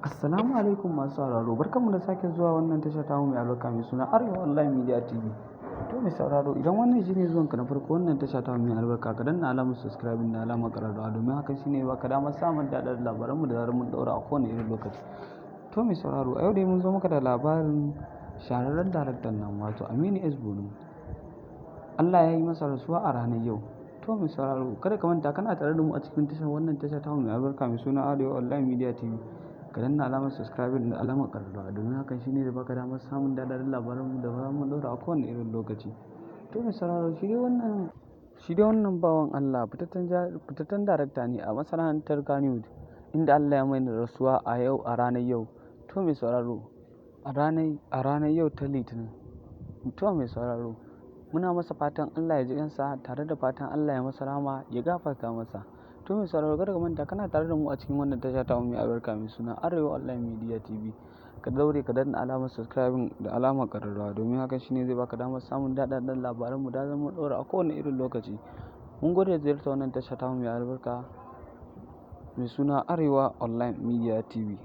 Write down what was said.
Assalamu alaikum masu sauraro, barkanmu da sake zuwa wannan tasha tamu mai albarka mai suna Arewa Online Media TV. To mai sauraro, idan wannan shine zuwanka na farko wannan tasha tamu mai albarka, ka danna alamar subscribing da alamar ƙararrawa, domin hakan shine baka damar samun daɗaɗɗen labaranmu da zarar mun ɗaura a kowane irin lokaci. To mai sauraro, a yau dai mun zo maka da labarin shahararren daraktan nan, wato Aminu S. Bono. Allah ya yi masa rasuwa a ranar yau. To mai sauraro, kada ka manta kana tare da mu a cikin tashar wannan tasha tamu mai albarka mai suna Arewa Online Media TV. Ka danna alamar subscribing da alamar ƙararrawa, domin hakan shine zai baka damar samun daɗaɗɗen labaranmu da zarar mun ɗaura a kowane irin lokaci. To mai sauraro, shi dai wannan bawan Allah fitaccen darakta ne a masana'antar Kannywood, inda Allah ya mai rasuwa a yau, a ranar yau. To mai sauraro, a ranar yau ta Litinin. To mai sauraro, muna masa fatan Allah ya ji ƙansa, tare da fatan Allah ya masa rahama, ya gafarta masa. To mai sauraro, kada ka manta kana tare da mu a cikin wannan tasha tamu mai albarka mai suna Arewa Online Media TV. Ka daure ka danna alamar subscribing da alamar ƙararrawa, domin hakan shine zai baka damar samun daɗaɗɗen labaranmu da zarar mun ɗaura a kowane irin lokaci. Mun gode da ziyartar wannan tasha tamu mai albarka mai suna Arewa Online Media TV.